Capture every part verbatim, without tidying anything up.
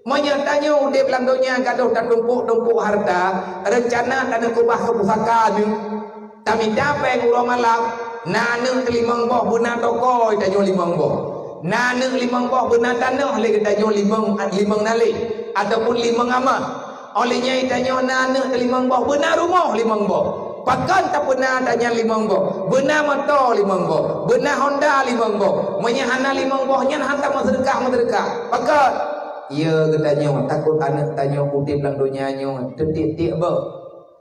Meunyoe tanyoe udeb lam donya gadôh tatumpôk-tumpôk hareuta, reuncana taneuk keubah keu pusaka neuh, tamita péng uroe malam, na aneuëk teulimong boh beuna toko tanyoe limong boh. Na aneuëk limong boh beuna tanoh lé geutanyoe limong, limong naleh ataupun limong amah. Óh lheueh nyan tanyoe na aneuëk teulimong boh beuna rumoh limong boh. Pakon tapeuna tanyan limong boh? Beuna moto limong boh, beuna Honda limong boh. Meunyoe hana limong boh nyan han tameuseudeukah-meuseudeukah. Pakon? Ya geutanyoe takot aneuëk tanyoe udeb lam donya nyoe teutiek-tiek boh.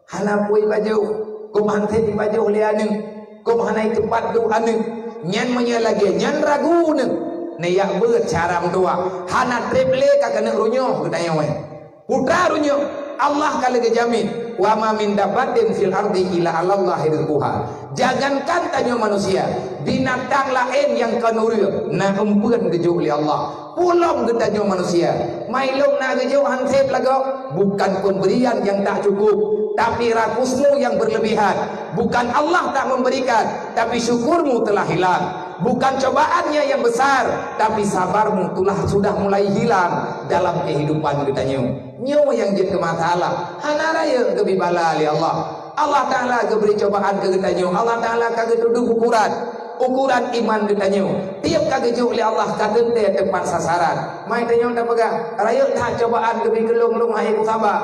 Hana peue ipajoh, kok han sép ipajoh lé aneuëk, kok hana iteupat duek aneuëk. Nyan meunyoe lagée nyan ragu neuëk, neujak beuet cara meutuah. Hana treb lé ka keuneuk runyuh geutanyoe. Putra runyuh, Allah ka lagée jamin, "Wa ma min dabbatin fil ardi illa 'alallahi rizquha." Jangankan tanyoe manusia, binatang laén nyang kon ureuëng na eumpeuen geujok lé Allah. Pulom geutanyoe manusia, mai lôn na geujok han sép lagoe, bukan pemberian yang tak cukup, tapi rakusmu yang berlebihan. Bukan Allah tak memberikan, tapi syukurmu telah hilang. Bukan cobaannya yang besar, tapi sabarmu telah sudah mulai hilang dalam kehidupan geutanyoe. Nyoe nyang jeuet keu masalah, hana rayeuk geubi bala lé Allah. Allah Taala geubri cobaan keu geutanyoe. Allah Taala ka geutudoh ukuran, ukuran iman geutanyoe. Tiep ka geujok lé Allah ka teuntée teumpat sasaran. Mai tanyoe tapeugah, rayeuk that cobaan geubi keu lôn, lôn hana kusaba.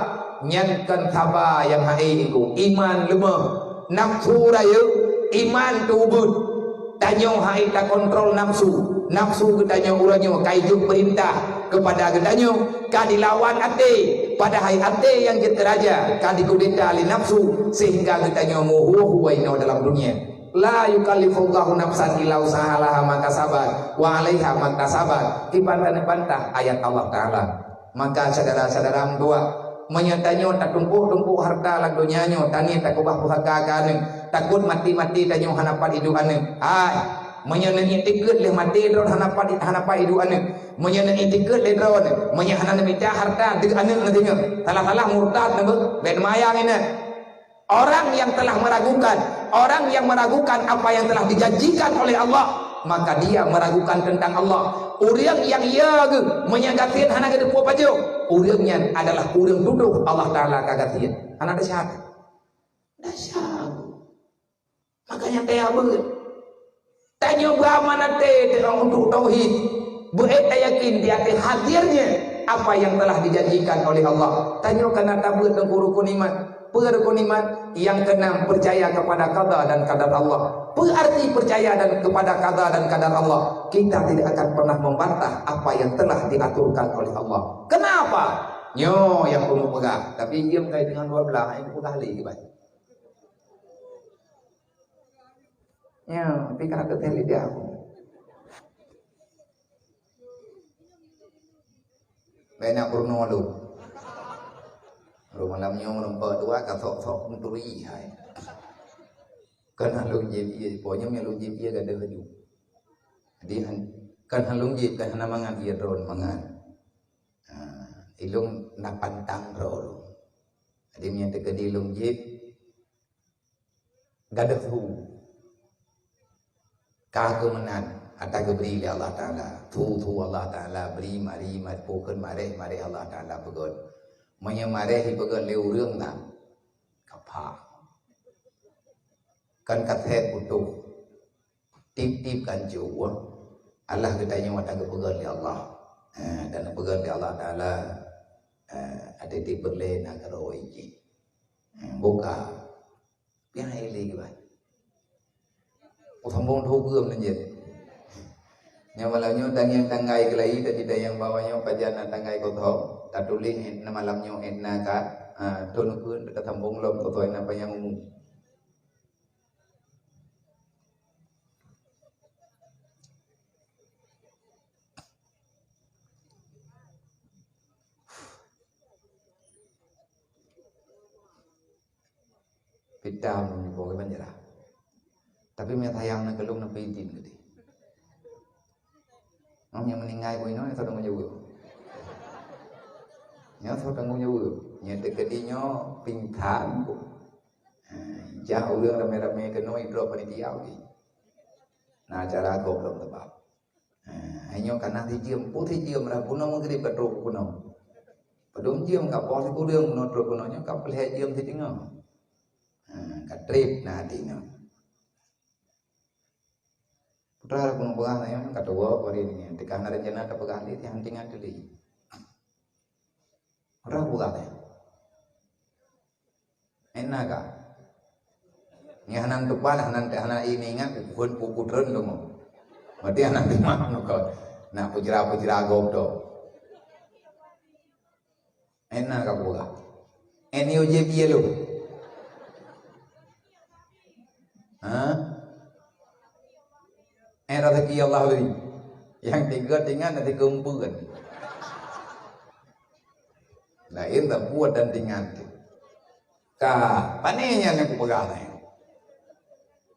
Nyan kon saba nyang hana iku, iman leumoh, nafsu rayeuk, iman teuubeuet. Tanyoe hai takontrol nafsu. Nafsu geutanyoe uroe nyoe ka ijok peurintah keupada geutanyoe, ka dilawan até, padahai até nyang jeuet raja ka dikudeta lé nafsu, sehingga geutanyoe meuhue-hue inoe dalam dunia. La yukallifullahu nafsan illa wus'aha, laha ma kasabat wa 'alaiha maktasabat. Kiban taneuk bantah ayat Allah Taala. Maka syedara-syedara meutuah, meunyoe tanyoe tatumpôk-tumpôk hareuta lam donya nyoe, taniet takeubah pusaka keu aneuëk, takot maté-maté tanyoe hana pat iduek aneuëk. Hai, meunyoe neuiktikeut lé maté droe hana pat, hana pat iduek aneuëk, meunyoe neuiktikeut lé droe, meunyoe hana neumita hareuta deuek aneuëk neudeungoe, salah-salah murtad neubeuet, bék neumayang inan. Orang yang telah meragukan, orang yang meragukan apa yang telah dijanjikan oleh Allah, maka dia meragukan tentang Allah. Ureuëng nyang ya geuh, meunyoe gasien hana geuteupeue pajoh, ureuëng nyan adalah ureuëng tudoh Allah Taala ka gasien. Hana desya. Desya. Makanya teuabeuet. Tanyoe beuamanah teuh untuk tauhid. Beuet tayakin di ateueh hadirnya apa yang telah dijanjikan oleh Allah. Tanyoe kana tabeuet teuku rukun iman. Peue rukun iman? Yang keenam, percaya kepada qada dan qadar Allah. Peue arti percaya dan kepada qada dan qadar Allah? Kita tidak akan pernah membantah apa yang telah diaturkan oleh Allah. Kenapa? Nyoe nyang ulôn peugah, tapi jeuem kai dengan dua belas, hai peugah lé kiban. Ya, tapi kan ada teh lidah aku. Lain nak purno lu. Lu malam nyoe nampak dua ka sok-sok menturi hai. Kan halong jip iya, pokoknya melong jip iya gadoh laju. Jadi han-, kan halong jip kan hana mangat iya drone mangat. Ha, ilong na pantang drone. Jadi meunyoe teukeudi long jip, gadoh su. Ka keu meunan ata geubri lé Allah Taala. Su-su Allah Taala bri mari, mari pukon mareh, mareh Allah Taala peugöt. Meunyoe mareh jipeugöt lé ureuëng na, ka pha. Kan ka thèe putôh. Tiep-tiep kan cue. Allah geutanyoe ata geupeugöt lé Allah. Ha, dan geupeugöt lé Allah Taala, ha, ata tiep peureulée na keurôi jih. Ha, buka. Piah ilée kiban. Oh, sambong thogeuem nan jeuet. Nyoe malam nyoe tangieng tanggai keulayi, tapi tayang bawah nyoe pajan na tanggai kosong. Tatuléh na malam nyoe na ka, ha, thon keu ka sambong lom kosong na panyang umu. Pita meunyoe boh geuman jeurah. Tapi meunyoe sayang na keulong na peuizin geude. Nyang meuninggai keu inoe soe tanggong jaweueb? Nyoe soe tanggong jaweueb? Nyoe teukeudi nyoe pingsan. Ha, jak ureuëng ramé-ramé keunoe idroe panitia lagi. Na acara gob lom teubab. Ha, hai nyoe ka na sijeuem, peue sijeuem dah bunoe Maghrib ka trok keunoe. Padum jeuem ka poh sikureueng bunoe trok keunoe, nyoe ka peuet jeuem siteungoh. Ha, ka trép na até nyoe. Putra dah bunoe peugah nyan, ka tuwoe keu hari nyan. Teuka na rencana tapeugah lé, tiang tinggai teuh lé. Putra peugah nyan. Enak kah? Nyan hana teupat, hana, hana ingat, phon pukutreun tu mo. Berarti hana terima muka. Nak pujra-pujra gob tu. Enak kah peugah? N U J P L U. Ha? Eh, rezeki Allah beri. Yang tiga tinggal nanti keumpeuen. Lain tak buat dan tinggal tu. Ka, pane nyan nyang kupeugah nyan.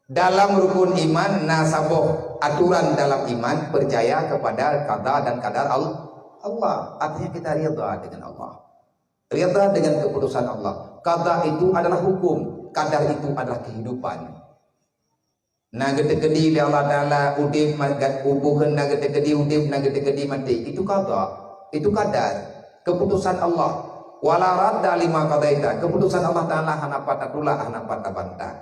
Dalam rukun iman na saboh aturan dalam iman, percaya kepada qada dan qadar Al-, Allah. Artinya kita rida dengan Allah. Rida dengan keputusan Allah. Qada itu adalah hukum, qadar itu adalah kehidupan. Na geuteukeudi lé Allah Taala udeb, ma-, gat-, ubeuen na geuteukeudi udeb, na geuteukeudi maté. Itu qada, itu qadar, keputusan Allah. Wala radda lima qadaita, keputusan Allah Taala hana pat tatulak, hana pat tabantah.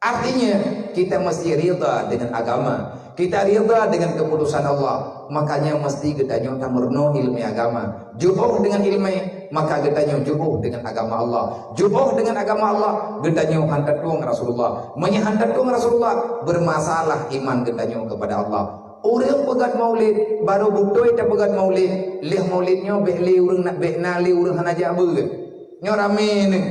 Artinya, kita mesti rida dengan agama. Kita rida dengan keputusan Allah. Makanya mesti geutanyoe tameurunoe ilmu agama. Jiôh dengan ilmu, maka geutanyoe jiôh dengan agama Allah. Jiôh dengan agama Allah, geutanyoe han tatueng Rasulullah. Meunyoe han tatueng Rasulullah, bermasalah iman geutanyoe kepada Allah. Ureuëng peugét maulid, barô beutôi tapeugét maulid, lheueh maulid nyoe bék lé ureuëng na, bék na lé ureuëng hana jak beuet. Nyoe ramé neuh.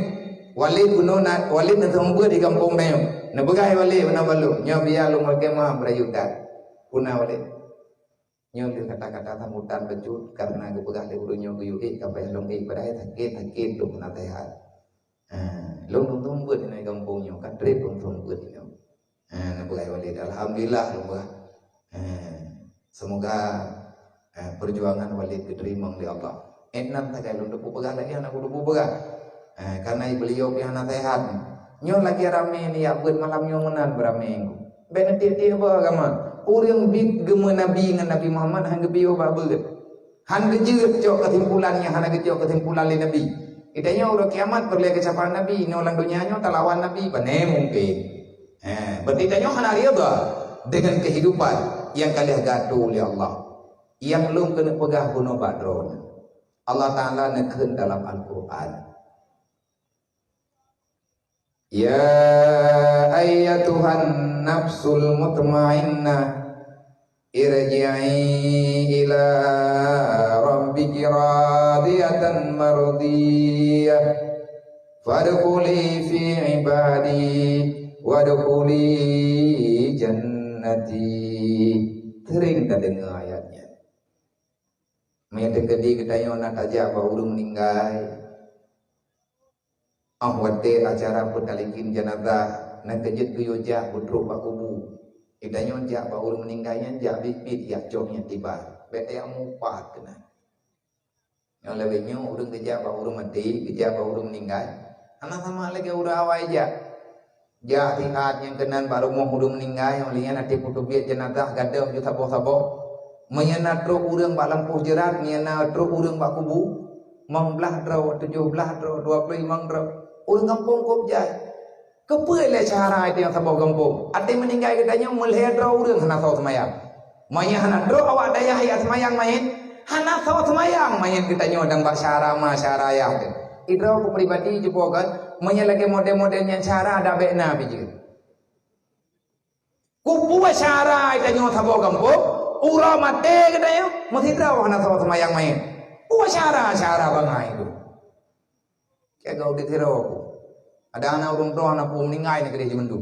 Walid bunoe na, Walid na seumeubeuet di gampông tanyoe. Neupeugah Walid, "Meunan balok, nyoe biya lôn meukeumah beurayeuk that." Peue na Walid? Nyoe lheueh kata-kata sambutan bacut, karena geupeugah lé ureuëng nyoe geuyue ék, ka payah lôn ék, padahai sakét, sakét lôn hana seuhat. Ha, lôn lôn seumeubeuet di gampông nyoe, ka trép lôn seumeubeuet nyoe. Ha, neupeugah Walid, alhamdulillah lôn peugah. Ha, semoga, ha, perjuangan Walid geuteurimong lé Allah. Eh, nan sagai lôn teupeu peugah lagée hana kuteupeu peugah. Ha, karena beliau pih hana sehat. Nyoe lagée ramé ni yak beuet malam nyoe meunan beuramé. Bék neutiek-tiek bak agama. Ureuëng biet geumeunabi ngon Nabi Muhammad han geubiyeu bak beuet. Han geujeuet cok keusimpulan nyang hana geucok keusimpulan lé Nabi. Geutanyoe uroe kiamat peureulée keucapan Nabi, nyoe lam donya nyoe talawan Nabi, pane mungken. Eh, berarti tanyoe hana rida dengan kehidupan nyang ka lheueh geuatoe lé Allah. Nyang lôn keuneuk peugah bunoe bak droeneuh. Allah Taala neukheun dalam Al-Qur'an, "Ya ayyatuhan nafsul mutmainnah, irji'i ila rabbiki radiyatan mardiyah, fadkhuli fi ibadi, wadkhuli jannati." Sering tadeungoe ayat nyan. Meunyoe teukeudi geutanyoe na tajak bak ureuëng meuninggai, óh watée acara peutalikin jenazah, na keujeuet geuyue jak beutrok bak kubu. Geutanyoe jak bak ureuëng meuninggai nyan jak biet-biet, jak cok nyan tiba. Bék tajak mupat keunan. Nyoe lagée nyoe ureuëng geujak bak ureuëng maté, geujak bak ureuëng meuninggai, hana sama lagée ureuëng awai jak. Jak siat nyang keunan bak rumoh ureuëng meuninggai, óh lheueh nyan até peuteubiet jeunazah gadôh ju saboh-saboh. Meunyoe na trok ureuëng bak lampôh jeurat, meunyoe na trok ureuëng bak kubu, limong blaih droe, tujoh blaih droe, dua ploh limong droe, ureuëng gampông kôb jai. Keupeue lé syedara itu nyang saboh gampông? Até meuninggai geutanyoe meulhèe droe ureuëng hana soe seumayang. Meunyoe hana trok awak dayah jak seumayang manyét, hana soe seumayang manyét geutanyoe dan bak syedara ma syedara yah teuh. Idroe ku pribadi jiboh kan, meunyoe lagée model-model nyan syedara dak bék na pih jeuet. Kupeue syedara geutanyoe saboh gampông, uroe maté geutanyoe meusidroe hana soe seumayang manyét. Peue syedara-syedara bangai tu? Kaya gau di tiro ku. Ada anak ureuëng droe hana peue meuninggai na keudeh jimeudu.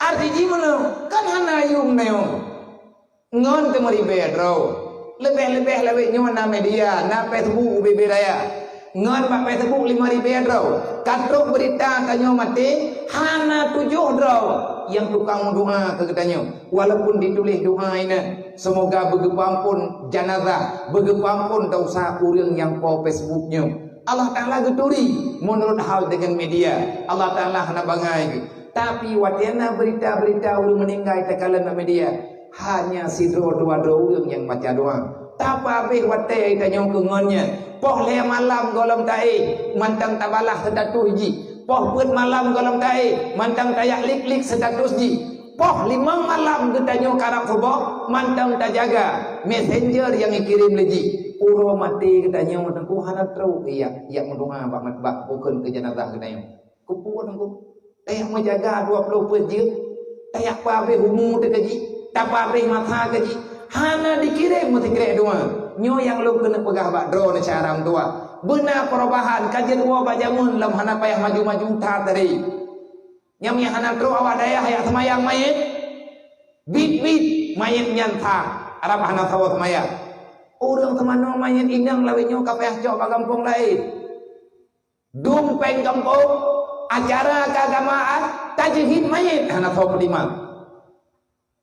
Arti jih meunoe, kan hana yum neuyong. Ngon teumeuribée droe. Leubeh-leubeh lawét nyoe na media, na Facebook ubé-bé raya. Ngon bak Facebook lima ribée droe. Ka trok beurita tanyoe maté, hana tujoh droe nyang tukang meudoa keu geutanyoe. Walaupun dituléh doa inan, semoga beugeupeuampon janazah, beugeupeuampon desya ureuëng nyang po Facebook nyoe. Allah Taala geuturi meunurot hal deungon media. Allah Taala hana bangai geuh. Tapi watée na beurita-beurita ureuëng meuninggai takalon bak media, hanya sidroe dua droe ureuëng nyang baca doa. Tapi habéh watée tanyoe keu ngon nyan, poh lhée malam gohlom taéh mantong tabalah status jih. Poh peuet malam gohlom taéh mantong tajak lik-lik status jih. Poh limong malam geutanyoe karab suboh mantong tajaga messenger nyang geukirém lé jih. Uroe maté geutanyoe teungku hana trok jak, jak meudoa bak, bak bukon keu jenazah geutanyoe. Keupeue teungku? Tajak meujaga dua ploh peuet jeuet, tajak peuhabéh umu teuh keu jih, tapeuhabéh masa keu jih, hana dikirém meusikrek doa. Nyoe nyang lôn keuneuk peugah bak droeneuh syedara meutuwah. Beuna perubahan ka jeuet woe bak jameun lom hana payah maju-maju that tadi. Nyang, nyang hana trok awak dayah jak seumayang manyét, biet-biet manyét nyan that, rab hana saboh seumayang. Ureuëng seumanoe manyét inong lawét nyoe ka payah cok bak gampông laén. Dum péng gampông, acara keagamaan, tajeuhid manyét hana soe peutimang.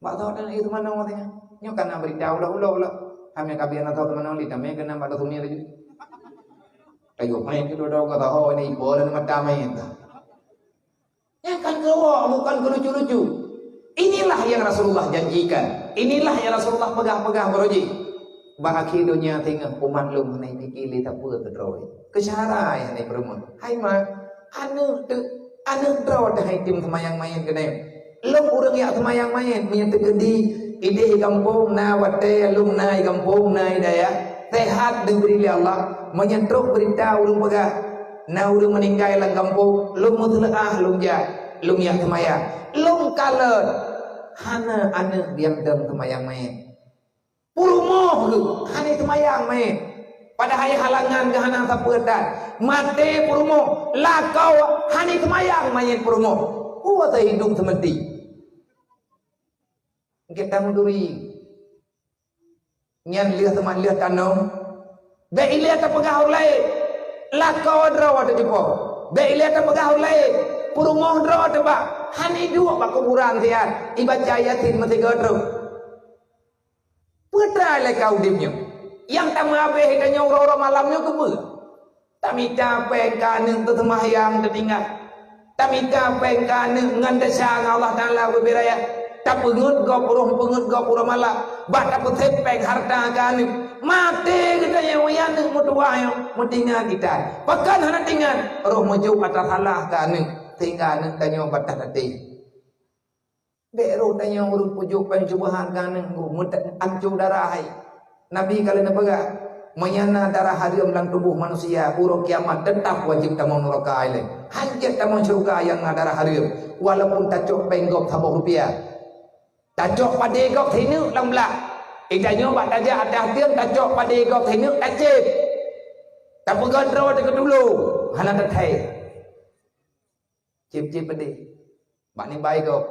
Bak soe dan itu mana maksudnya? Nyoe kana berita ulah-ulah ulah. Kami kabi hana soe teumanoe li tamé keunan bak dosa laju. Kayu main ke dodo kata ho ini boleh mata main. Nyan kan keu awak, bukan keu lucu-lucu. Inilah yang Rasulullah janjikan. Inilah yang Rasulullah peugah-peugah baroe jih. Bak akhé donya teungoh umat lôn hana jipike lé sapeue keu droe. Keu syedara nyang hana peurumoh. Hai mak, aneuëk teuh, aneuëk droe teuh hai tem seumayang manyét keunoe. Lôn ureuëng jak seumayang manyét meunyoe teukeudi idéh gampông na watée lôn na i gampông na i dayah, sehat dibri lé Allah. Meunyoe trok beurita ureuëng peugah, na ureuëng meuninggai lam gampông, lôn meuseuleuah lôn jak, lôn jak seumayang. Lôn kalon hana aneuëk nyang tem seumayang manyét. Peurumoh geuh hana seumayang manyét. Padahai halangan geuh hana sapeue that. Maté peurumoh, lakoe hana seumayang manyét peurumoh. Kuasa hidup seumeuti. Kita meuduri. Nyan lheueh teuma lheueh tanoh. Bék ilée tapeugah ureuëng laén, lakoe droe teuh jipoh. Bék ilée tapeugah ureuëng laén, peurumoh droe teuh bak. Hana iduek bak kuburan siat, ibaca Yasin meusigoe treuk. Peue teuma lé ka udeb nyoe? Nyang tameuhabéh tanyoe uroe-uroe malam nyoe keupeue? Tamita péng keu aneuëk teuh seumahyang teutinggai. Tamita péng keu aneuëk ngon desya ngon Allah Taala beubiraya. Tapeungeut gob roh, peungeut gob uroe malam. Bak tapeusép péng hareuta keu aneuëk. Maté geutanyoe nyang aneuëk meutuwah nyoe meutinggai kita. Pakon hana tinggai? Roh meujok atra salah keu aneuëk sehingga aneuëk tanyoe bak that até. Bék roh tanyoe ureuëng peujok péng syubhat keu aneuëk, meute-, anco darah hai. Nabi ka lheueh neupeugah, meunyoe na darah hareuem lam tuboh manusia, uroe kiamat teutap wajéb tamong nuraka ilée. Hanjeuet tamong syeuruga nyang na darah hareuem, walaupun tacok péng gob saboh rupiah. Tacok padé gob sineuk lam blah. Ita nyoe bak tajak ateueh ateueng tacok padé gob sineuk tacép. Tapeugah droe teuh keu tulo, hana tathai. Cép-cép padé. Bak nibai gob.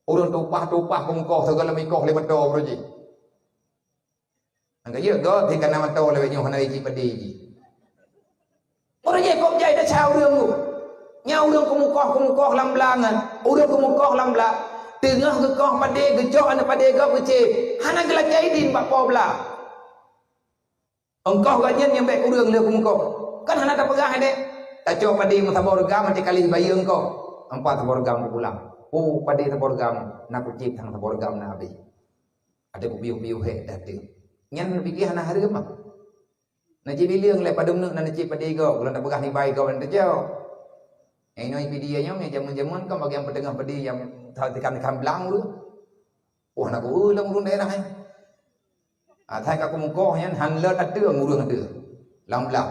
Ureuëng tupah-tupah keu mukoh, sigoe lom ikoh lé moto ureuëng jih. Nyang ka jeuet gob, di kana moto lawét nyoe hana icép padé jih. Ureuëng jih kok jai desya ureuëng tu. Nyan ureuëng keumukoh-keumukoh lam blah nyan. Ureuëng keumukoh lam blah. Teungoh geukoh padé, geucok aneuëk padé gob geucép. Hana geulakée idin bak po blah. Ongkoh gobnyan nyang bék ureuëng lheueh keumukoh. Kan hana tapeugah deh. Tacok padé meusaboh reugam, até kalih bayeue ongkoh. Ampat saboh reugam kupulang. Oh, padé saboh reugam, na kucép sang saboh reugam na habéh. Ada kupiôh-piôh hék dah tu. Nyan pike hana hareuem mah. Na jibileueng lé padum neuk na neucép padé gob, ulôn tapeugah nibai gob nyan teucok. Nyang inoe pidie nyoe, nyang jameun-jameun kan bagian peuteungoh padé nyang teuka-teuka blang ureuëng. Wah, na ku lôn ureuëng daerah nyan. Asai ka keumukoh nyan han lôt ateueng ureuëng ateueng. Lam blang.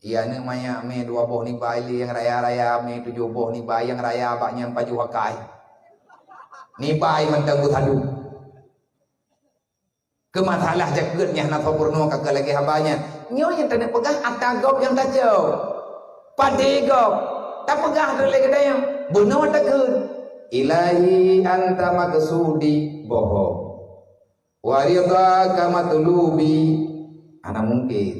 Iya, aneuëk manyak mé dua boh nibai lé nyang raya-raya, mé tujoh boh nibai nyang raya bak nyan pajoh akai. Nibai mantong beusalu. Keu masalah jakeuet nyan hana soe peurunoe ka keu lagée haba nyan. Nyoe nyang taneuk peugah atra gob nyang tacok. Padé gob. Tapeugah lé geutanyoe, bunoe takheun, "Ilahi anta maqsudi," bohong. "Wa ridhaka matlubi," hana mungken.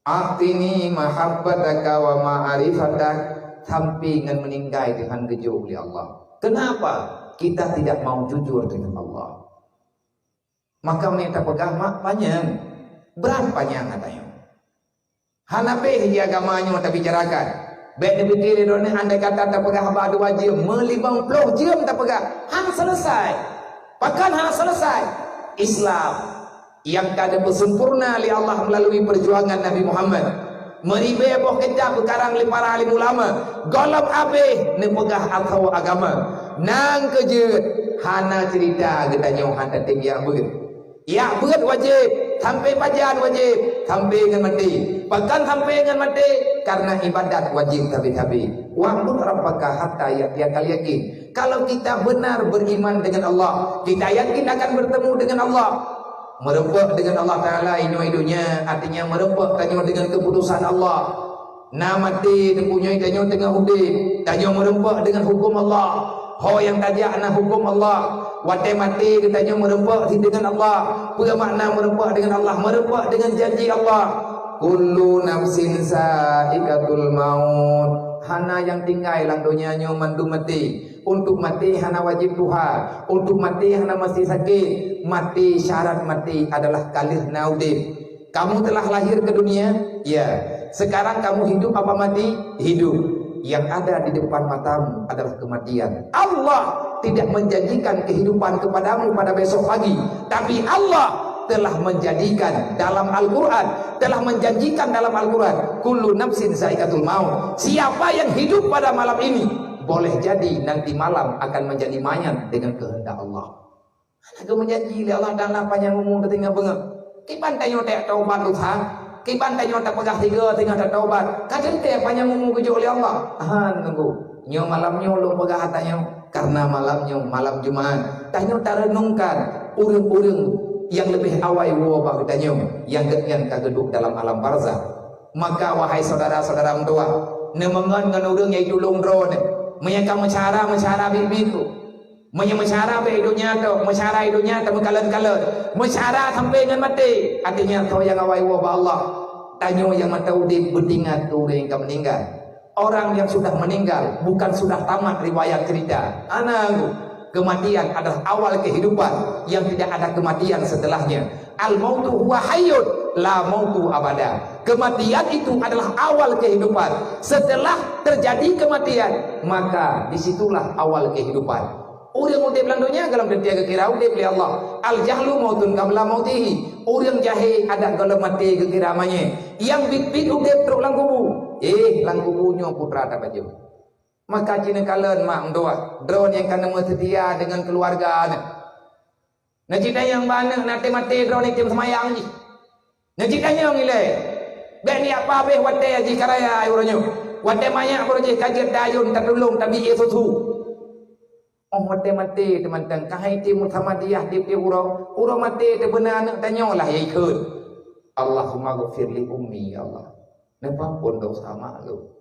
"A'tini mahabbataka wa ma'rifatak," sampai ngon meuninggai Tuhan geujok lé Allah. Kenapa? Kita tidak mau jujur dengan Allah. Maka meunan tapeugah mak panyang, brat panyang geutanyoe. Hana béh di agama nyoe tabicarakan. Bék neupike lé droeneuh andai kata tapeugah haba dua jeuem, meulimong ploh jeuem tapeugah, han selesai. Pakon han selesai? Islam nyang ka neupeusempurna lé Allah meulalu peujuangan Nabi Muhammad. Meuribée boh keutab geukarang lé para alim ulama, gohlom abéh neupeugah asoe agama. Nang keu jeuet, hana ceurita geutanyoe han tatem jak beuet. Jak beuet wajéb, sampoe pajan wajéb, sampoe ngon maté. Pakon sampoe ngon maté? Kareuna ibadat wajéb sabe-sabe. "Wa'bud rabbaka hatta ya'tiyakal yaqin." Kalau kita benar beriman dengan Allah, kita yakin akan bertemu dengan Allah. Meureumpok dengan Allah Taala inoe i donya, artinya meureumpok tanyoe dengan keputusan Allah. Na maté, teumpunyoi tanyoe teungoh udeb, tanyoe meureumpok deungon huköm Allah. Ho nyang tajak na huköm Allah. Watée maté geutanyoe meureumpok cit deungon Allah. Peue makna meureumpok deungon Allah? Meureumpok deungon janji Allah. "Kullu nafsin za'iqatul maut." Hana nyang tinggai lam donya nyoe mandum maté. Untuk maté hana wajéb tuha. Untuk maté hana meusti sakét. Maté, syarat maté adalah ka lheueh na udeb. Kamu telah lahir ke dunia? Ya. Sekarang kamu hidup apa mati? Hidup. Yang ada di depan matamu adalah kematian. Allah tidak menjanjikan kehidupan kepadamu pada besok pagi, tapi Allah telah menjadikan dalam Al-Quran, telah menjanjikan dalam Al-Quran, "Kullu nafsin zaikatul maut." Siapa yang hidup pada malam ini, boleh jadi nanti malam akan menjadi mayat dengan kehendak Allah. Hana geumeujanji lé Allah Taala panyang umu teutinggai beungoh. Kiban tanyoe tajak taubat dosa? Kiban tanyoe tapeugah sigoe teungoh tataubat? Ka teuntée panyang umu geujok lé Allah? Han teungku. Nyoe malam nyoe lôn peugah ata nyoe, kareuna malam nyoe malam Jumat. Tanyoe tareunungkan ureuëng-ureuëng nyang leubeh awai woe bak geutanyoe, nyang geuhnyan ka geuduek dalam alam barzakh. Maka, wahai syedara-syedara meutuwah, neumeungon ngon ureuëng nyang jitulông droeneuh. Meunyoe ka meusyara, meusyara biet-biet tu. Meunyoe meusyara bak donya tu, meusyara donya tu meukalon-kalon. Meusyara sampoe ngon maté. Artinya, soe nyang awai woe bak Allah. Tanyoe nyang mantong udeb beutingat keu ureuëng nyang ka meuninggai. Orang yang sudah meninggal bukan sudah tamat riwayat cerita. Hana, kematian adalah awal kehidupan yang tidak ada kematian setelahnya. Al-mautu huwa hayyun la mautu abada. Kematian itu adalah awal kehidupan. Setelah terjadi kematian, maka disitulah awal kehidupan. Ureuëng udeb lam donya golom teuntée geukira udeb lé Allah. Al-jahlu mautun qabla mautihi. Ureuëng jahé adak golom maté geukira manyét. Nyang biet-biet udeb trok lam kubu. Eh, lam kubu nyoe putra tapajoh. Maka ci neukalon mak meutuwah, droeneuh nyang ka neumeuseutia deungon keuluwarga neuh. Na cit tanyong bak aneuëk na maté-maté droeneuh tém seumayang jih. Na cit tanyong ilée. Bék neujak pabéh watée jih ka raya uroe nyoe. Watée manyak baroe jih ka jeuet dayun tatulông tabi ié susu. Oh maté-maté teumantong ka hai tém meusamadiyah tieb-tieb uroe. Uroe maté teubeuna aneuëk tanyoe lah ya ikheun. Allahumma ghfir li ummi, ya Allah. Neupeuampon desya mak lôn.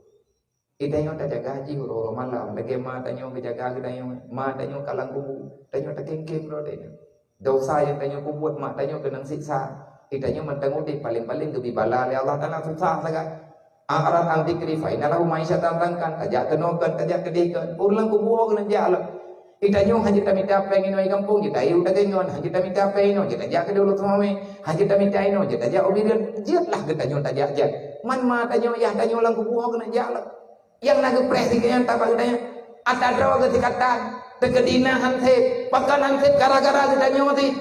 Geutanyoe tajaga jih uroe-uroe malam, lagée ma tanyoe geujaga geutanyoe. Ma tanyoe ka lam kubu, tanyoe takéng-kéng droe tanyoe. Desya nyang tanyoe peubuet, ma tanyoe keunong siksa. Geutanyoe mantong udeb, paléng-paléng geubri bala lé Allah Taala, susah sagai. A'rad an dzikri fa inna lahu ma'isyatan dhanka, tajak keunoe kon, tajak keudeh kon. Ureuëng lam kubu ho keuneuk jak lom. Geutanyoe hana tamita péng inoe gampông, jeuet taeu takeungon, hana tamita péng inoe, jeuet tajak keudeh u Lhokseumawe, hana tamita inoe, jeuet tajak u Bireuen, jeuetlah geutanyoe tajak-jak. Man ma tanyoe, yah tanyoe lam kubu ho keuneuk jak lom. Nyang na geupreh sigoe nyan tabak geutanyoe. Ata droe geusikatan, teukeudina han sép, pakon han sép gara-gara geutanyoe sih.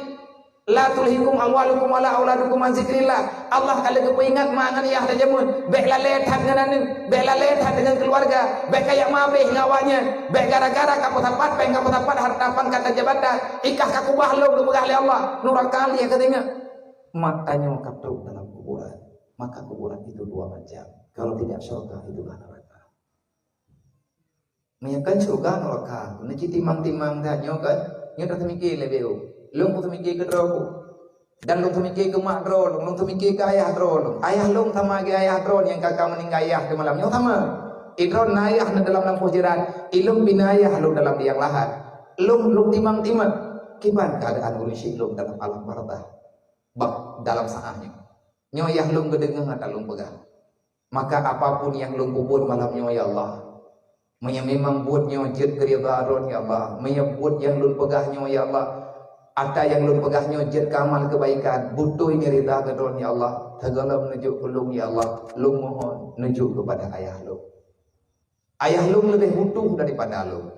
La tulhikum amwalukum wala auladukum an zikrillah. Allah ka lheueh geupeuingat ma ngon yah tajameun. Bék lalée that ngon aneuëk, bék lalée that deungon keuluwarga, bék kajak mabéh ngon awaknyan. Bék gara-gara ka peusapat péng, ka peusapat hareuta pangkat dan jabatan, ikah ka kubah lom geupeugah lé Allah. Nuraka lé ka teuingat. Mak tanyoe ka trok dalam kuburan. Maka kuburan itu dua macam. Kalau tidak syurga, itulah neraka. Meunyoe kon syeuruga nuraka, neuci timang-timang that nyoe kon, nyoe taseumike leubeh uh. Lôn kuseumike keu droe ku. Dan lôn seumike keu mak droe lôn, lôn seumike keu ayah droe lôn. Ayah lôn sama lagée ayah droe nyang ka ka meuninggai ayah teuh malam nyoe sama. Idroe na ayah neuh dalam lampôh jeurat, ilôn pih na ayah lôn dalam liang lahat. Lôn, lôn timang-timang kiban keuadaan ureuëng syik lôn dalam alam barzakh. Bah, dalam saát nyoe. Nyoe yah lôn geudeungoe ata lôn peugah. Maka apapun nyang lôn peubuet malam nyoe, ya Allah, meunyoe memang buet nyoe jeuet keu ridha Droe, ya Allah, meunyoe buet nyang lôn peugah nyoe, ya Allah, ata nyang lôn peugah nyoe jeuet keu amal keubaikan, beutôi nyoe ridha keu Droe, ya Allah, teugohlom neujok keu lôn, ya Allah, lôn mohon neujok keupada ayah lôn. Ayah lôn leubeh butuh daripada lôn.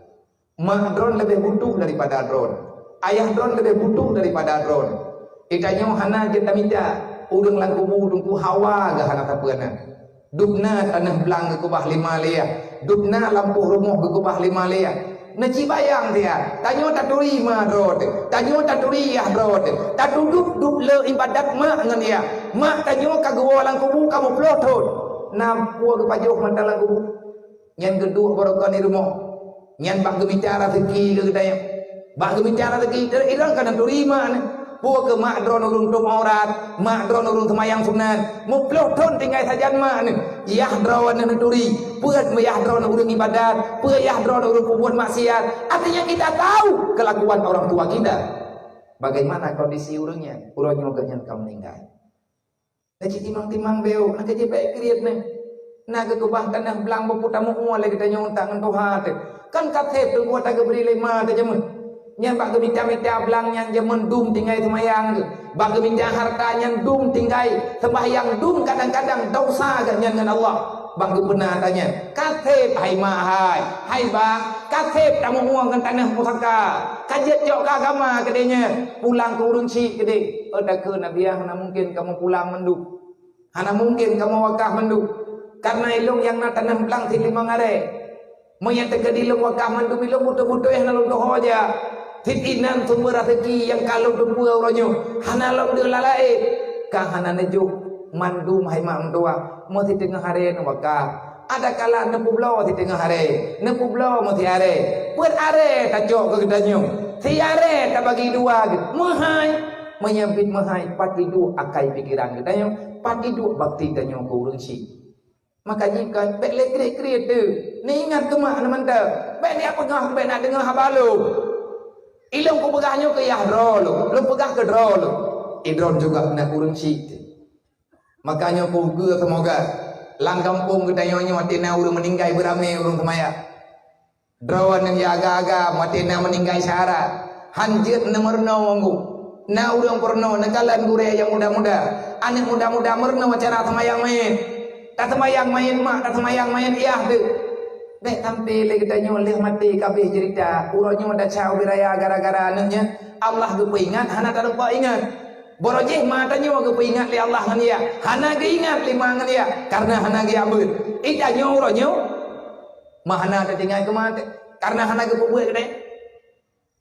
Mak droen leubeh butuh daripada droen. Ayah droen leubeh butuh daripada droen. Geutanyoe hana jeuet tamita ureuëng lam kubu teungku hawa geuh hana sapeue na. Dubna taneuh blang geukeubah lima lé, dubna lampôh rumoh geukeubah lima lé. Neucibayang siat, tanyoe taturi ma droe teuh, tanyoe taturi yah droe teuh, tatudub dub le iébadat mak ngon yah. Mak tanyoe ka geuwoe lam kubu ka muplôh thon. Na peue geupajoh mantong lam kubu? Nyan geuduek barokon di rumoh. Nyan bak geumita raseuki keu geutanyoe. Bak geumita raseuki, irong ka neuturi mak nyan. Peue keu mak droeneuh ureuëng tuem aurat, mak droeneuh ureuëng seumayang sunat. Muplôh thon tinggai sajan mak nyan. Yah droeneuh neuturi. Peue yah droeneuh ureuëng iébadat, peue yah droeneuh ureuëng peubuet maksiat. Artinya kita tahu kelakuan orang tua kita. Bagaimana kondisi ureuëng nyan? Uroe nyoe geuhnyan ka meuninggai. Na cit timang-timang beu, na keuh jibek kriet nyan. Na geukeubah taneuh blang beupu tamu'ue lé geutanyoe untak ngon tuha teuh. Kan ka sép teungku ata geubri lé ma teuh jameun. Nyan bak geumita-mita blang nyan jameun dum tinggai seumayang geuh. Bak geumita hareuta nyan dum tinggai seumahyang, dum kadang-kadang desya geuh nyan ngon Allah. Bak geupeuna ata nyan. Ka sép hai ma hai, hai bang, ka sép tamu'ue ngon taneuh pusaka. Ka jeuet cok keu agama keudeh nyan. Pulang keu ureuëng syiek keudeh. Oh, takheun Nabi, hana mungken kamoe pulang mandum. Hana mungken kamoe wakaf mandum. Kareuna ilong nyang na taneuh blang sit limong aré. Meunyo teukeudi lôn wakaf mandum ilong beutôi-beutôi hana lôn tuho jak. Sit inan sumber raseuki nyang ka lôn teupeue uroe nyoe. Hana lôn deuh lam laén. Ka hana neujok mandum hai mak meutuah. Meusiteungoh aré neuwakaf. Adakala neupeubloe siteungoh aré, neupeubloe meusiaré. Peuet aré tacok keu geutanyoe, siaré tabagi dua geuh. Meuhai, meunyo biet meuhai, pat iduek akai pikeran geutanyoe, pat iduek bakti tanyoe keu ureuëng syiek. Maka jih kan, bék lé kriet-kriet teuh. Neuingat keu mak na mantong. Bék neujak peugah, bék na deungoe haba lôn. Ilong kupeugah nyoe keu yah droe lôn, lôn peugah keu droe lôn. Idroe juga na ureuëng syiek teuh. Maka nyoe kugeue seumoga lam gampông geutanyoe nyoe até na ureuëng meuninggai beuramé ureuëng seumayang. Droeneuh nyang agam-agam até na meuninggai syara. Han jeuet neumeurunoe ngon geuh. Na ureuëng peurunoe neukalon gurée nyang muda-muda. Aneuëk muda-muda meurunoe cara seumayang manyét. Taseumayang manyét mak, taseumayang manyét yah teuh. Bék sampai lé geutanyoe lheueh maté ka abéh jeurita. Uroe nyoe tacah ubé raya gara-gara aneuëk nyan. Allah geupeuingat hana talupa ingat. Barô jih ma tanyoe geupeuingat lé Allah ngon yah, hana geuingat lé ma ngon yah, kareuna hana geujak beuet. Ih, tanyoe uroe nyoe, ma hana tatinggai keu ma teuh, kareuna hana geupeubuet keudeh.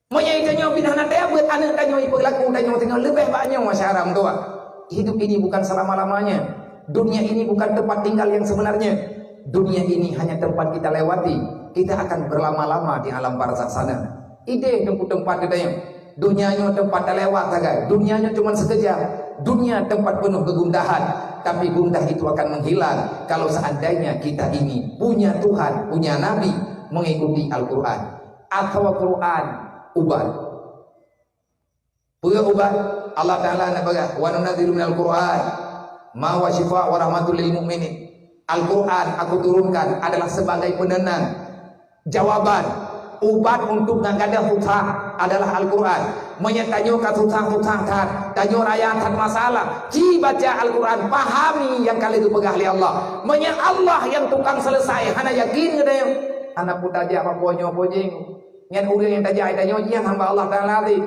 Meunyoe tanyoe pih hana tajak beuet, aneuëk tanyoe ipeulaku tanyoe singoh leubeh bak nyoe syara meutuah. Hidup ini bukan selama-lamanya. Dunia ini bukan tempat tinggal yang sebenarnya. Dunia ini hanya tempat kita lewati. Kita akan berlama-lama di alam barzakh sana. Idéh teumpat-teumpat geutanyoe. Dunia nyoe teumpat talewat sagai. Dunia nyoe cuma sekejap. Dunia tempat penuh kegundahan. Tapi gundah itu akan menghilang kalau seandainya kita ini punya Tuhan, punya Nabi, mengikuti Al-Quran. Atawa Quran ubat. Peue ubat? Allah Ta'ala na peugah, "Wa nunazzilu minal Qur'an ma huwa syifa wa rahmatul lil mu'minin." Al-Quran aku turunkan adalah sebagai penenang. Jawaban, ubat untuk nyang gadôh susah adalah Al-Quran. Meunyoe tanyoe ka susah-susah that, tanyoe raya that masalah, ci baca Al-Quran, pahami nyang ka lheueh geupeugah lé Allah. Meunyoe Allah nyang tukang selesai, hana yakin geutanyoe, hana peue tajak bak po nyoe po jih. Nyan ureuëng nyang tajak tanyoe nyan hamba Allah Ta'ala teuh.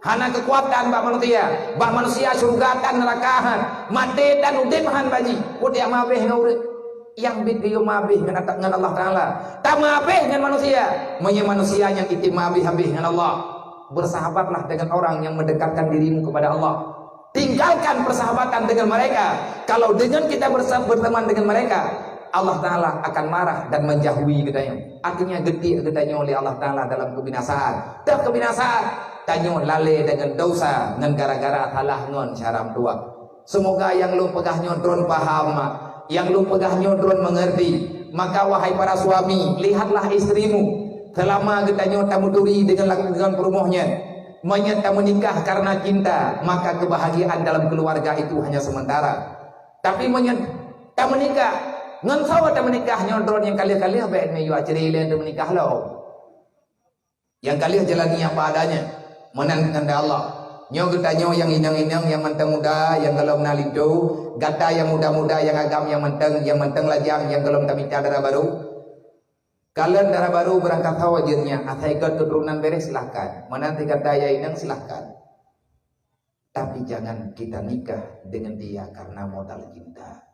Hana keukuatan bak manusia. Bak manusia syeuruga tan neuraka han. Maté tan udeb han bak jih. Peue tajak mabeh ngon ureuëng? Nyang biet geuyue mabeh ngon ata-, ngon Allah Ta'ala. Tamabeh ngon manusia. Meunyoe manusia nyang item mabeh habéh ngon Allah. Bersahabatlah dengan orang yang mendekatkan dirimu kepada Allah. Tinggalkan persahabatan dengan mereka. Kalau dengan kita bersa-, berteman dengan mereka, Allah Ta'ala akan marah dan menjauhi geutanyoe. Artinya, geutiek geutanyoe lé Allah Ta'ala dalam kebinasaan. Teuh kebinasaan, tanyoe lalée deungon desya ngon gara-gara salah ngon syara meutuah. Seumoga nyang lôn peugah nyoe droen paham, nyang lôn peugah nyoe droen meungerti. Maka, wahai para suami, lihatlah istrimu selama geutanyoe tameuturi deungon lak-, deungon peurumoh nyan. Meunyoe tameunikah karena cinta, maka kebahagiaan dalam keluarga itu hanya sementara. Tapi meunyoe tameunikah, ngon soe tameunikah nyoe droen nyang ka lheueh-ka lheueh bék neuyue cerai lé tameunikah lom. Nyang ka lheueh jalani apa adanya, meunan keuheundak Allah. Nyoe geutanyoe nyang inong-inong nyang mantong muda, nyang gohlom na linto, gata nyang muda-muda nyang agam nyang mantong, nyang mantong lajang nyang gohlom tamita dara barô. Kalon dara barô beurangkat sawa jeuet nyan, asai göt keuturonan beureh, silahkan. Meunan sigata ya inong, silahkan. Tapi jangan kita nikah dengan dia karena modal cinta.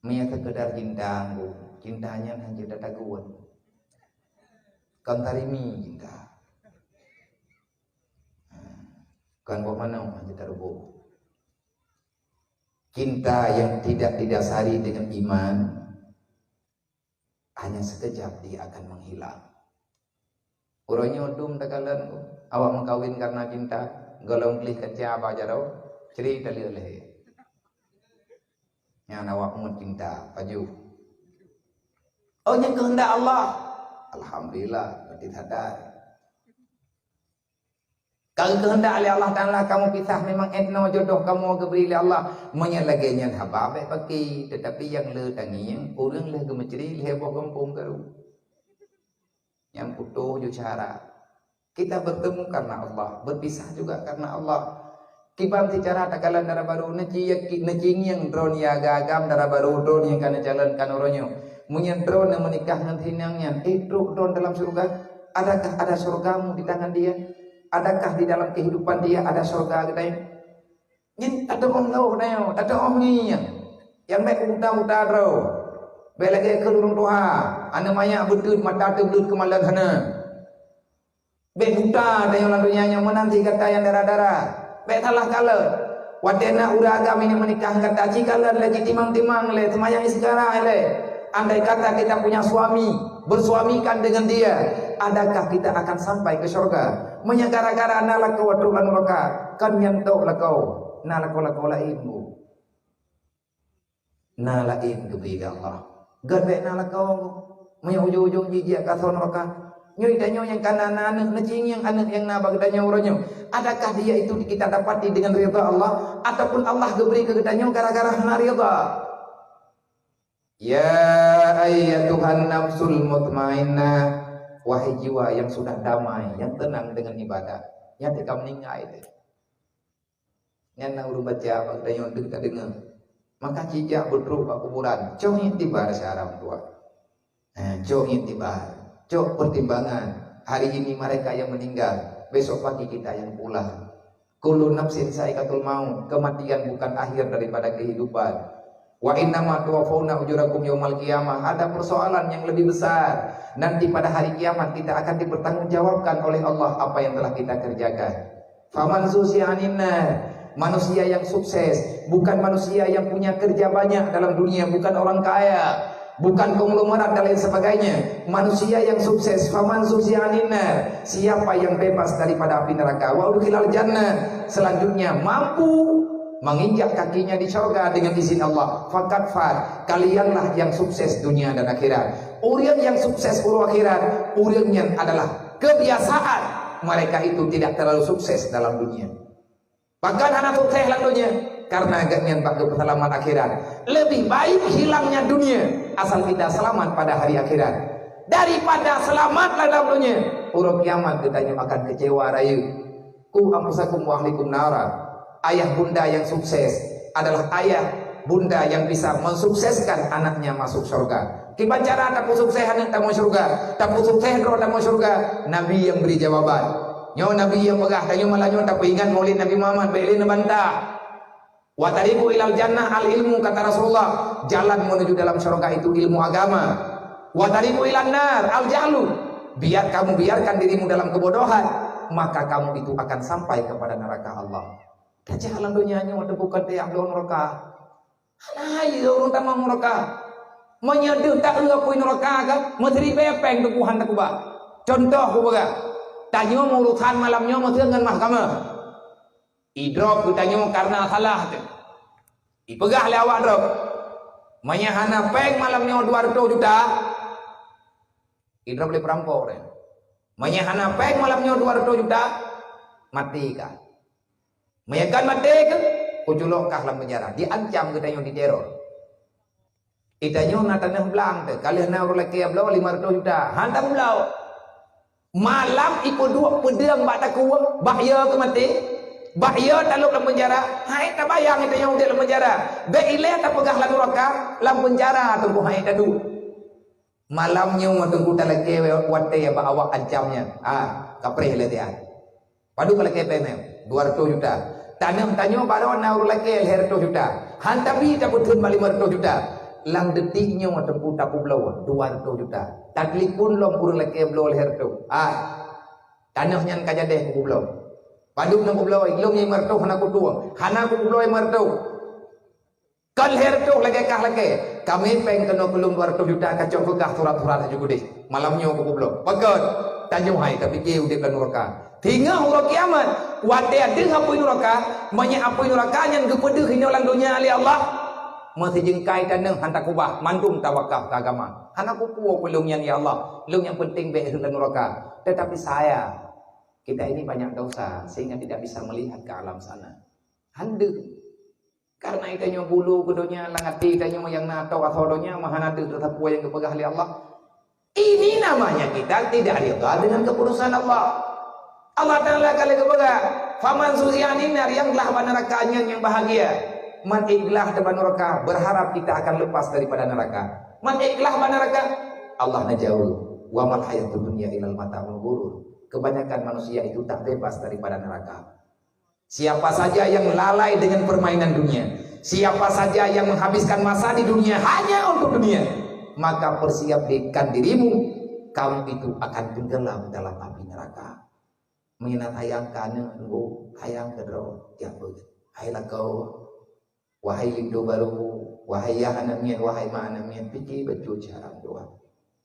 Meunyo sekedar cinta, bu, cinta nyan hana jeuet tatagun. Kon tarimi cinta. Kon boh manok hana jeuet taruboh. Cinta yang tidak didasari dengan iman, hanya sekejap dia akan menghilang. Uroe nyoe dum takalon, awak meukawen karena cinta, gohlom gleh kaca bak jaroe, cre taleuek lhèe. Nyan awak ngon cinta, pajoh. Oh, nyan keuheundak Allah. Alhamdulillah, berarti sadar. Ka geukeuheundak lé Allah Taala kamoe pisah, memang 'et noe jodoh kamoe geubri lé Allah. Meunyo lagèe nyan haba bèk pake, teutapi nyang le tangieng, ureueng lheueh geumeucre lhèe boh gampông karu. Nyang putôh ju cara. Kita bertemu karena Allah, berpisah juga karena Allah. Kiban sicara takalon dara barô, neuci yakin, neuci ngieng droeneuh ya agam-agam dara barô, droeneuh nyang ka neucalonkan uroe nyoe. Meunyo droeneuh meunikah ngon si inong nyan, eh, trok droeneuh dalam syurga? Adakah ada syurgamu di tangan dia? Adakah di dalam kehidupan dia ada syurga geutanyoe? Nyan tateu'oh lôn nyoe, tateu'oh ngieng. Nyang bèk buta-buta droe. Bèk lagèe keu ureueng tuha, aneuk manyak beuteuet, mata teubleuet keumalon hana. Bèk buta tanyoe lam donya nyoe, meunan cit gata nyang dara-dara. Bèk salah kalon. Watèe na ureueng agam nyang meunikah ngon gata, ci kalon lé, ci timang-timang lé, seumayang istikhara lé. Andai kata kita punya suami, bersuamikan dengan dia, adakah kita akan sampai ke syurga? Meunyo gara-gara na lakoe trok lam nuraka, kan nyan tok lakoe, na lakoe-lakoe laén, bu. Na laén geubri lé Allah. Gèt bèk na lakoe. Meunyoe ujong-ujong jih jijak ka asoe nuraka. Nyoe tanyoe nyang ka na, na aneuk, neuci ngieng aneuk nyang na bak geutanyoe uroe nyoe. Adakah dia itu kita dapati dengan ridha Allah, ataupun Allah geubri keu geutanyoe gara-gara hana ridha? Ya ayyatuhan nafsul mutmainnah, wahai jiwa yang sudah damai, yang tenang dengan ibadah, nyang teuka meuninggai teuh. Nyan na ureueng baca bak geutanyoe deuh tadeungoe. Maka ci jak beutrok bak kuburan, cok iktibar syara meutuah. Eh, cok iktibar, cok pertimbangan. Hari ini mereka yang meninggal, besok pagi kita yang pulang. Kullu nafsin za'iqatul maut, kematian bukan akhir daripada kehidupan. Wa innama tuwaffawna ujurakum yaumal qiyamah. Ada persoalan yang lebih besar. Nanti pada hari kiamat kita akan dipertanggungjawabkan oleh Allah apa yang telah kita kerjakan. Faman zuhziha 'anin nar, manusia yang sukses, bukan manusia yang punya kerja banyak dalam dunia, bukan orang kaya, bukan konglomerat dan lain sebagainya. Manusia yang sukses, faman zuhziha 'anin nar, siapa yang bebas daripada api neraka, wa udkhilal jannah, selanjutnya mampu menginjak kakinya di sorga dengan izin Allah, faqad faz, kalianlah yang sukses dunia dan akhirat. Ureueng nyang sukses uroe akhirat, ureueng nyan adalah kebiasaan mereka itu tidak terlalu sukses dalam dunia. Bahkan hana sukses lam dunia, karena gobnyan bak geupeuseulamat akhirat. Lebih baik hilangnya dunia, asal kita selamat pada hari akhirat. Daripada selamat lam dunia, uroe kiamat geutanyoe akan kecewa rayeuk. Qu anfusakum wa ahlikum nara. Ayah bunda yang sukses adalah ayah bunda yang bisa mensukseskan anaknya masuk surga. Kiban cara tapeusukses aneuk tamong syurga, tapeusukses droe tamong syurga? Nabi yang beri jawaban. Nyoe Nabi yang peugah, tanyoe malam nyoe tapeuingat Maulid Nabi Muhammad, bèk lé neubantah. Wa tariqu ilal jannah al ilmu, kata Rasulullah, jalan menuju dalam syurga itu ilmu agama. Wa tariqu ilan nar al jahlu, biar kamu biarkan dirimu dalam kebodohan, maka kamu itu akan sampai kepada neraka Allah. Tajak lam donya nyoe teuh bukon tajak bloe nuraka. Hana hayeue ureueng tamong nuraka. Meunyoe deuh taeu apui nuraka ka, meusiribèe pèng teuh Tuhan takuba. Contoh kupeugah, tanyoe meuurusan malam nyoe meuseue ngon mahkamah. Idrop geutanyoe karena salah teuh. Ipeugah lé awak drop, meunyoe hana pèng malam nyoe dua reutôh juta, idrop lé peurampok teuh. Meunyoe hana pèng malam nyoe dua reutôh juta, maté kah. Meunyoe kon maté kah, kuculok kah lam penjara. Diancam geutanyoe, diteror. Geutanyoe na tanoh blang teuh, ka lheueh na ureueng lakèe bloe lima reutôh juta. Han tameubloe. Malam ipeuduek peudeueng bak takue, bak yo keu maté, bak yo talop lam penjara. Hai tabayang geutanyoe udép lam penjara. Bèk ilèe tapeugah lam nuraka, lam penjara teungku hai taduek. Malam nyoe teungku talakée watée bak awak ancam nyan. Ha, kapreh lé tian. Padub ka lakée péng nyan? Dua ratus juta. Tanoh tanyoe baroe na ureuëng lakée lhée reutôh juta. Han tabi tapeutheun bak lima reutôh juta. Lam detik nyoe teungku tapeubloe dua reutôh juta. Tatelepon lom ureuëng lakée bloe lhée reutôh. Ha. Tanoh nyan ka jadeh kupeubloe. Padub na kupeubloe, lom lima reutôh hana kutueng. Hana kupeubloe lima reutôh. Kon lhée reutôh lagée kah lakée. Kami péng keunoe keu lôn dua reutôh juta, kacok peugah surat-surat laju keudeh. Malam nyoe kupeubloe. Pakon? Tanyoe hai tapike udeb lam nuraka. Teungoh uroe kiamat, watée deuh apui nuraka, meunyoe apui nuraka nyan geupeudeuh inoe lam donya lé Allah, meusijeungkai tanoh han takubah, mandum tawakaf keu agama. Hana kupeue peue lôn nyan, ya Allah. Lôn nyang penting bék rhot lam nuraka. Tetapi saya, kita ini banyak dosa sehingga tidak bisa melihat ke alam sana. Han deuh. Karena geutanyoe bulu keu donya, lam até geutanyoe nyang na atau asoe donya, meuhana deuh teusapeue nyang geupeugah lé Allah. Ini namanya kita tidak rida dengan keputusan Allah. Allah Taala ka lheueh geupeugah, "Faman zuhziha 'anin nar," nyang glah bak nuraka nyan nyang bahagia. Man ék glah teuh bak nuraka, berharap kita akan lepas daripada neraka. Man ék glah bak nuraka, Allah neujaweueb, "Wa mal hayatud dunya illa mata'ul ghurur." Kebanyakan manusia itu tak bebas daripada neraka. Siapa saja yang lalai dengan permainan dunia, siapa saja yang menghabiskan masa di dunia hanya untuk dunia, maka persiapkan dirimu, kamu itu akan tenggelam dalam api neraka. Meunyoe na sayang keu aneuk, sayang keu droe, jak beuet. Hai lakoe, wahai linto barô, wahai yah aneuk miet, wahai ma aneuk miet, pike bacut cara meudoa.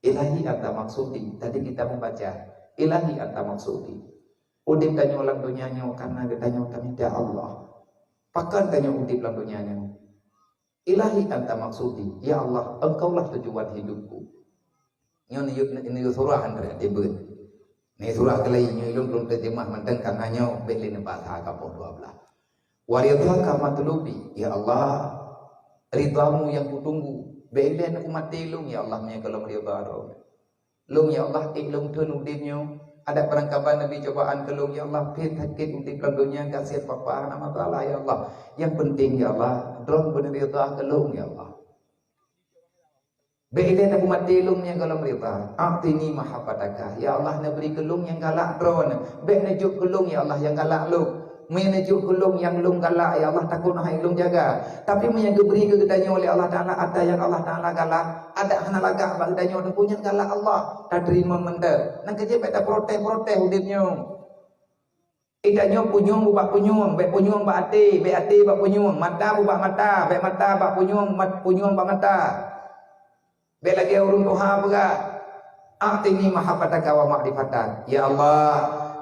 Ilahi anta maksudi. Tadi kita membaca, Ilahi anta maksudi. Udeb tanyoe lam donya nyoe karena geutanyoe tamita Allah. Pakon tanyoe udeb lam donya nyoe? Ilahi anta maksudi. Ya Allah, Engkaulah tujuan hidupku. Nyoe ni, ni surah han teuka tibeuet. Ni surah keulai nyoe lôn, lôn teujeumah mantong karena nyoe bék lé neubasa kapoh dua belas. Wa ridhaka matlubi, ya Allah, ridhamu yang kutunggu. Bék ilée umat lôn, ya Allah, meunyoe gohlom ridha droe. Lôn, ya Allah, ék lôn thon udeb nyoe. Adak peurangkaban neubi cobaan keu lôn, ya Allah, pih sakét udeb lam donya, gasien papa hana masalah, ya Allah. Yang penting, ya Allah, droe beuneurida keu lôn, ya Allah. Bék ilée na umaté lôn nyang gohlom ridha. A'tini mahabbataka. Ya Allah, neubri keu lôn nyang galak droe. Bék neujok keu lôn, ya Allah, nyang galak lôn. Meunyoe neujok keu lôn nyang lôn galak, ya Allah, takot hai lôn jaga. Tapi meunyoe geubri keu geutanyoe lé Allah Taala ata nyang Allah Taala galak, adak hana lagak bak geutanyoe teungku nyang galak Allah. Tateurimong mantong. Nang keujeuet bék taprotes-protes udeb nyoe. Geutanyoe punyueng bak punyueng, bék punyueng bak até, bék até bak punyueng, mata bak mata, bék mata bak punyueng, mat-, punyueng bak mata. Bék lagée ureuëng tuha peugah, "A'tini mahabbataka wa ma'rifatak." Ya Allah,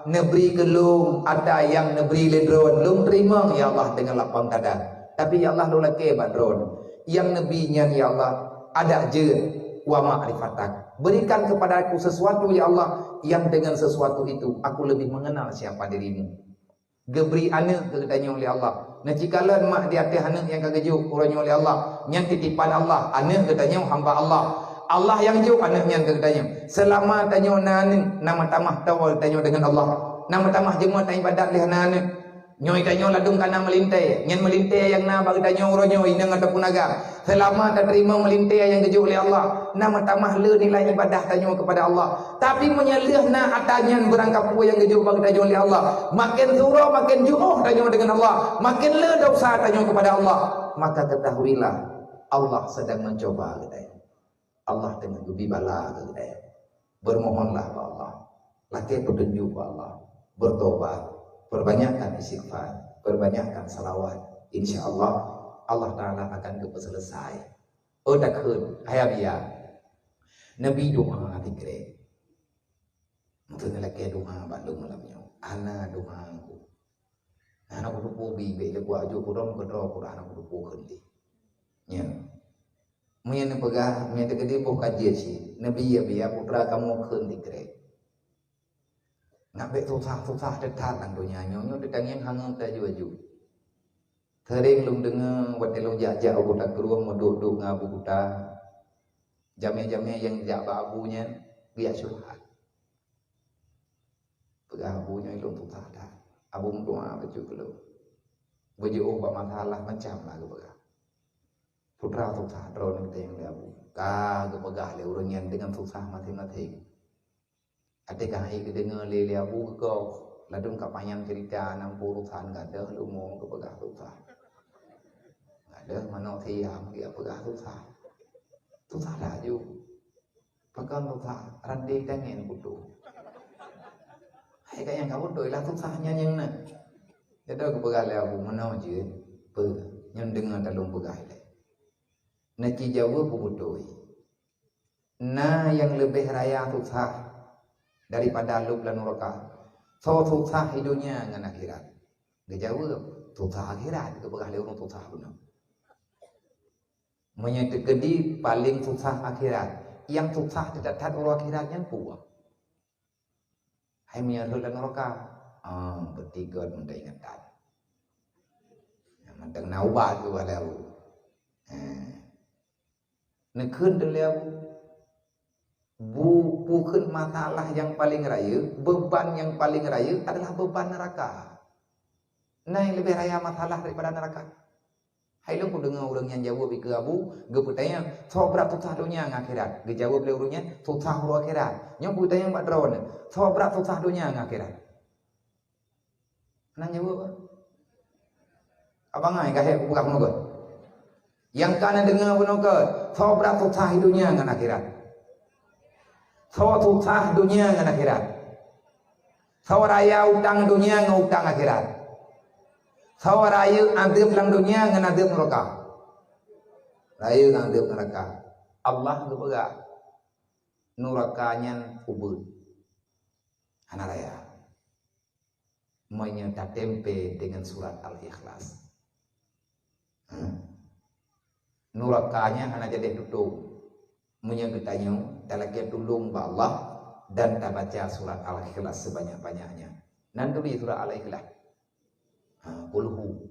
neubri keu lôn ata nyang neubri lé droe, lôn teurimong, ya Allah, deungon lapang dada. Tapi, ya Allah, lôn lakée bak droe nyang neubi nyan, ya Allah, adak jeuet, "Wa ma'rifatak." Berikan kepada aku sesuatu, ya Allah, yang dengan sesuatu itu aku lebih mengenal siapa dirimu. Geubri aneuk keu geutanyoe lé Allah. Neucikalon mak di ateueh aneuk nyang ka geujok uroe nyoe lé Allah. Nyan titipan Allah, aneuk geutanyoe hamba Allah. Allah nyang jok aneuk nyan keu geutanyoe. Seulama tanyoe na aneuk, na meutamah toe tanyoe deungon Allah. Na meutamah jeuet taibadat lé hana aneuk. Nyoe tanyoe ladôm kana meulintée. Nyan meulintée nyang na bak geutanyoe uroe nyoe inong ataupun agam. Seulama tateurimong meulintée nyang geujok lé Allah, na meutamah le nilai ibadah tanyoe keupada Allah. Tapi meunyoe lheueh na ata nyan beurangkapeue nyang geujok bak geutanyoe lé Allah, maken surok, maken jiôh tanyoe deungon Allah, maken le desya tanyoe keupada Allah, maka ketahuilah Allah sedang mencoba geutanyoe. Allah teungoh geubri bala keu geutanyoe. Bermohonlah bak Allah. Lakée peutunjuk bak Allah. Bertobat. Perbanyakkan istighfar. Perbanyakkan salawat. Insya Allah, Allah Taala akan geupeuseuleusoe. Oh, takheun, hai Abiya. Nabi doa tikrek. Mungkin lakée doa bak lôn malam nyoe. Hana doa ku. Hana kuteupeu bi, bék lé kuajok kudong keudroe kudah hana kuteupeu kheun lé. Nya. Meunyoe neupeugah, meunyoe teukeudi boh ka jeuet cit, Nabi ya, biya putra kamoe kheun tikrek. Nak bék susah-susah teutat lam donya nyoe, nyoe teutangieng hangeut taju-aju. Sering lôn deungoe watée lôn jak-jak u Kuta Krueng meuduek-duek ngon Abu Kuta. Jamé-jamé nyang jak bak Abu nyan, biak syubhat. Peugah Abu nyoe lôn susah that. Abu meudoa bacut keu lôn. Beujiôh bak masalah macam lah geupeugah. Putra susah, droeneuh teuh nyang lé Abu. Ka geupeugah lé ureuëng nyan deungon susah maséng-maséng. Até ka hai geudeungoe lé, lé Abu geugoh, ladôm ka panyang ceurita, nam puluh urusan, gadôh leumo geupeugah susah. Gadôh manok siam geupeugah susah. Susah laju. Pakon susah, rante tangen putôh. Hai ka nyang ka putôh, ialah susah nyan nyang na. Gadôh geupeugah lé Abu, "Meunoe jeuet, peue, nyoe deungoe talôn peugah ilée." Na ci jaweueb beubeutôi. Na nyang leubeh raya susah daripada lôb lam nuraka. Soe susah di donya ngon akhirat? Geujaweueb, susah akhirat, geupeugah lé ureuëng susah bunoe. Meunyoe teukeudi paleng susah akhirat, nyang susah that-that uroe akhirat nyan peue? Hai meunyoe rhot lam nuraka, ah, beutigot mantong ingatan. Mantong na ubat tu ada. Eh. Neukheun teuh lé Abu, bu-, bukon masalah nyang paleng rayeuk, beuban nyang paleng rayeuk adalah beuban neuraka. Na nyang leubeh raya masalah daripada neuraka? Hai lôn kudeungoe ureuëng nyan jaweueb ikeue Abu, geupeutanyong, "Soe brat susah donya ngon akhirat?" Geujaweueb lé ureuëng nyan, "Susah uroe akhirat." Nyoe kupeutanyong bak droeneuh, "Soe brat susah donya ngon akhirat?" Hana jaweueb. Abang ai, ka hék kupeugah meugot. Nyang ka na deungoe bunoe keuh, soe brat susah di donya ngon akhirat? Soe susah donya ngon akhirat? Soe raya utang donya ngon utang akhirat? Soe rayeuk adeueb lam donya ngon adeueb nuraka? Rayeuk ngon adeueb nuraka. Allah geupeugah, nuraka nyan ubeut. Hana raya. Meunyoe tateumpée deungon surat Al-Ikhlas. Hah? Nuraka nyan hana jadeh tutong. Meunyoe geutanyoe talakée tulông bak Allah dan tabaca surat Al-Ikhlas sebanyak-banyaknya. Nan turi surat Al-Ikhlas. Ha, kulhu.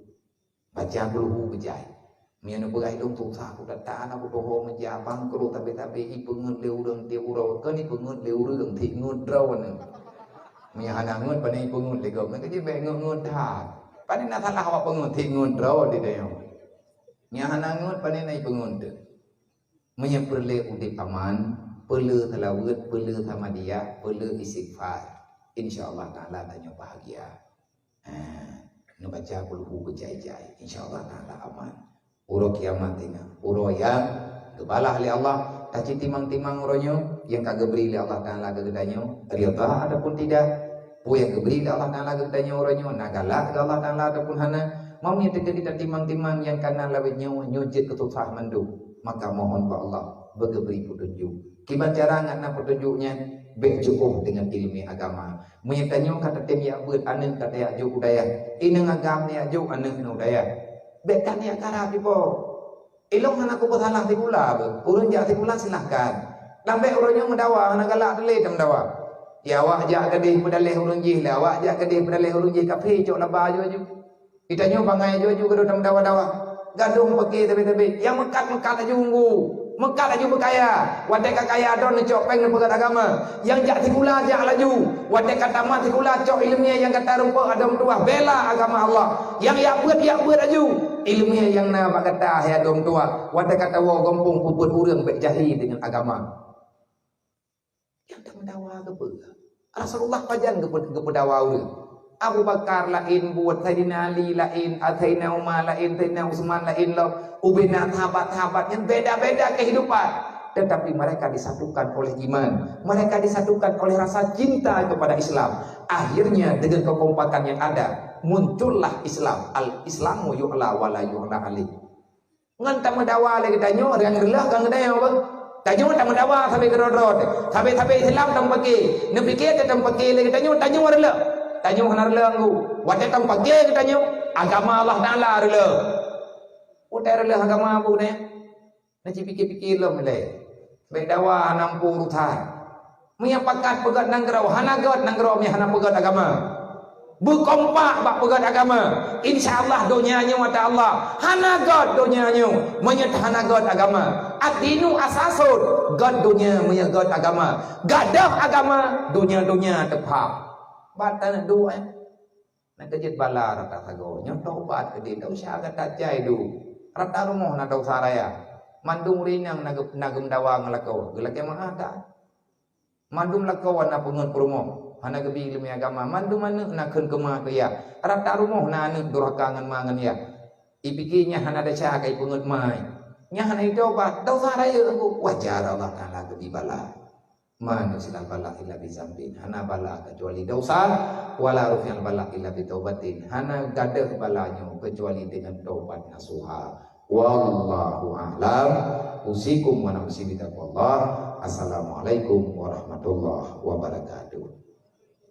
Baca kulhu beujai. Meunyoe neupeugah ilông susah, kutata na kutoho meujak bangkrot tabe-tabe, ipeungeut lé ureuëng tiep uroe, kon ipeungeut lé ureuëng, tiep ngeut droeneuh. Meunyoe hana ngeut, pane ipeungeut lé gob, meukeujeuet bék ngeut-ngeut that. Pane na salah awak peungeut, tiep ngeut droe di dayong. Meunyoe hana ngeut, pane na ipeungeut teuh. Meunyoe peureulée udeb aman, peuleueh seulaweuet, peuleueh samadiyah, peuleueh istighfar, insya Allah Taala tanyoe bahagia. Ha, neubaca kulhu beujai-jai, insya Allah Taala aman. Uroe kiamat teungoh, uroe nyang geubalah lé Allah, taci timang-timang uroe nyoe nyang ka geubri lé Allah Taala keu geutanyoe, ridha ataupun tidak. Peue nyang geubri lé Allah Taala keu geutanyoe uroe nyoe, na galak keu Allah Taala ataupun hana. Meunyoe teukeudi tatimang-timang nyang ka na lawét nyoe, nyoe jeuet keu susah mandum, maka mohon bak Allah beugeubri peutunjuk. Kiban cara ngat na peutunjuk nyan, bék jiôh deungon iéleumé agama. Meunyoe tanyoe ka tatem jak beuet, aneuëk ka tajak jok u dayah, inong agam tajak jok aneuëk nyoe u dayah, bék ka neujak karab jipo. Ilông hana kupeusalah sikula beuh. Ureuëng jak sikula silahkan. Dan bék uroe nyoe meudawa hana galak teuh lé tameudawa. Ya awak jak keudeh peudaleh ureuëng jih, lé awak jak keudeh peudaleh ureuëng jih, kaphé cok laba aju-aju. Geutanyoe bangai aju-aju gadôh tameudawa-dawa. Gadôh pake sabe-sabe. Nyang meukat-meukat laju unggul. Meukat laju beukaya. Watée ka kaya droe neucok péng neupeugét agama. Nyang jak sikula jak laju. Watée ka tamat sikula cok iéleumé nyang gata rumpok adom tuah bela agama Allah. Nyang jak beuet jak beuet laju. Iéleumé nyang na bak gata hai adom tuah. Watée ka tawoe gampông peubuet ureuëng bék jahi deungon agama. Nyang tameudawa keupeue? Rasulullah pajan geupeu-, geupeudawa ureuëng? Abu Bakar laén buet, Saidina Ali laén, Saidina Umar laén, Saidina Utsman laén lom. Ubena sahabat-sahabat nyang beda-beda kehidupan, tetapi mereka disatukan oleh iman, mereka disatukan oleh rasa cinta kepada Islam. Akhirnya dengan kekompakan yang ada, muncullah Islam. Al-Islamu yu'la wa la yu'la alaih. Ngon tameudawa lé geutanyoe, nyang reuloh kon geutanyoe beuh. Tanyoe tameudawa sabe keudroe-droe, sabe-sabe Islam tameupake. Neupike teuh tameupake lé geutanyoe, tanyoe reuloh. Tanyoe hana reuloh ngon. Watée tameupake geutanyoe, agama Allah Taala reuloh. Watée reuloh agama Abu nyan, na cipike-pike lom ilée. Bék dawa hana muphom urusan. Meunyoe pakat peugét nanggroe, hana gét nanggroe meunyoe hana peugét agama. Beukompak bak peugét agama. Insya Allah donya nyoe ata Allah. Hana gét donya nyoe meunyoe hana gét agama. Ad-dinu asasun. Gét donya meunyoe gét agama. Gadôh agama, donya-donya teupham. Bak tanah dua, eh. Na keujeuet bala rata sagoe. Nyoe taubat keudeh, tak usah gata cai du. Rata rumoh na desya raya. Mandum ureueng inong na geu-, na geumeudawa ngon lakoe. Geulakèe meu'ah that. Mandum lakoe na peungeut peurumoh, hana geubi ileumèe agama. Mandum aneuk na kheun keu ma keu yah. Rata rumoh na aneuk durhaka ngon ma ngon yah. Ipike nyan hana desya ka ipeungeut ma. Nyan hana itobat, desya rayeuk, wajar Allah Taala geubi bala. Ma nuzilal bala illa bi dzambin. Hana bala kecuali desya, wala rufi'al bala illa bi taubatin. Hana gadôh bala nyoe kecuali deungon tobat nasuha. Wallahu a'lam. Usikum wa nafsi bitaqwallah. Assalamualaikum warahmatullahi wabarakatuh.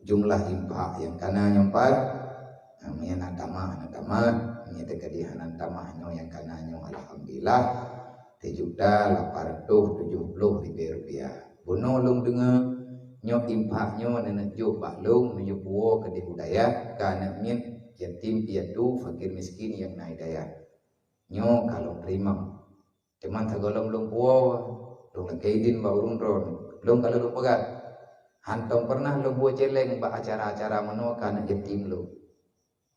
Jumlah infak nyang kana nyoe pat, nyang na tamah, na tamah, nyang teuka di hana tamah nyoe nyang kana nyoe, alhamdulillah, sijuta lapan ratus tujuh puluh ribèe rupiah. Bunoe lôn deungoe, nyoe infak nyoe neuneuk jok bak lôn, meunyoe puwoe keudeh u dayah, keu aneuk miet, yatim piatu, fakir miskin nyang na i dayah. Nyoe ka lôn teurimong. Teuma sigohlom lôn puwoe, lôn lakèe idin bak ureueng droeneuh. Lôn ka lôn peugah, hántom peureunah lôn buet cèlèng bak acara-acara meunoe keu aneuk yatim lôn.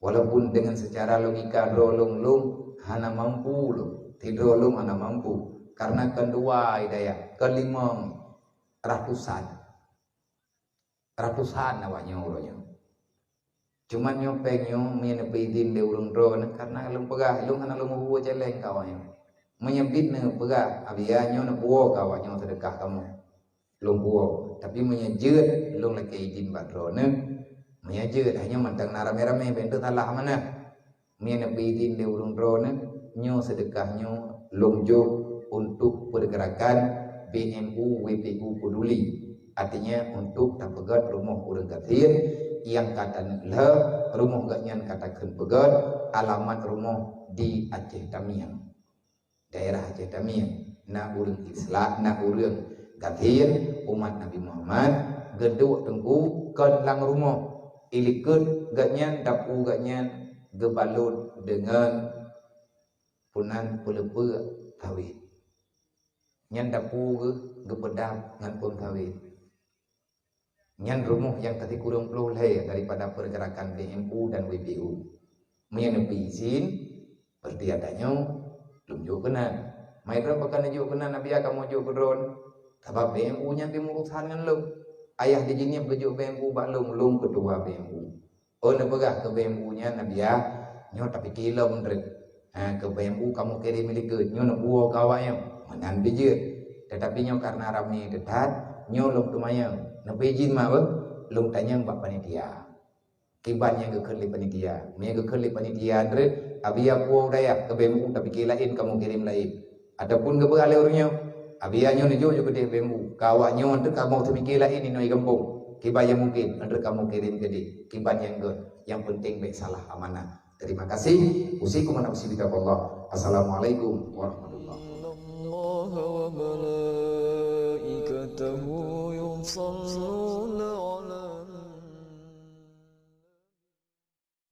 Walaupun deungon seucara logika droe lôn, lôn hana mampu lôn. Sidroe lôn hana mampu. Kareuna kon dua i dayah, kon limong, ratusan. Ratusan awak nyoe uroe nyoe. Cuma nyoe pèng nyoe, meunyoe neupeuidin lé ureueng droeneuh, kareuna lôn peugah, lôn hana lôn meubuet cèlèng keu awak nyoe. Meunyoe bit neupeugah, "Abiya nyoe neupuwoe keu awak nyoe seudeukah kamoe." Lôn puwoe. Tapi meunyoe jeuet, lôn lakèe idin bak droeneuh. Meunyoe jeuet, hanya mantong na ramè-ramè, bèk teusalah manah. Meunyoe neupeuidin lé ureueng droeneuh, nyoe seudeukah nyoe lôn jok untuk pergerakan B M U W P U Peduli. Artinya, untuk tapeugèt rumoh ureueng gasien nyang ka taneuk lheueh, rumoh geuhnyan ka takheun peugèt, alamat rumoh di Aceh Tamiang. Daerah Aceh Tamiang, na ureueng Islam, na ureueng gasien umat Nabi Muhammad, geuduek teungku kon lam rumoh. Ilikot geuhnyan, dapu geuhnyan geubalot deungon punan peuleupeuk sawét. Nyan dapu geuh geupeudap ngon phôn sawét. Nyan rumoh nyang ka sikureueng ploh lhèe daripada pergerakan B M U dan W P U. Meunyoe neupeuidin, berarti tanyoe lôn jok keunan. Mai droe pakon neujok keunan, "Abiya kamoe jok keu droeneuh." Sabab B M U nyan di urusan ngon lôn. Ayah di Jeunieb geujok B M U bak lôn, lôn keutua B M U. Oh, neupeugah keu B M U nyan, "Abiya, nyoe tapike lom treuk. Ha, keu B M U kamoe kirém likot, nyoe neupuwoe keu awak nyoe." Meunan pih jeuet. Tetapi nyoe kareuna ramè teutat, nyoe lôn teumanyong. Neupeuidin ma beuh? Lôn tanyong bak panitia. Kiban nyang geukheun lé panitia. Meunyoe geukheun lé panitia treuk, "Abiya puwoe u dayah, keu B M U tapike laén, kamoe kirém laén." Ataupun geupeugah lé ureueng nyoe, "Abiya nyoe neujok ju keudeh B M U. Keu awak nyoe treuk kamoe teumike laén inoe i gampông. Kiban nyang mungken, treuk kamoe kirém keudeh. Kiban nyang gèt. Nyang penting bèk salah amanah." Terima kasih. Usikum wa nafsi bitaqwallah. Assalamualaikum warahmatullahi wabarakatuh.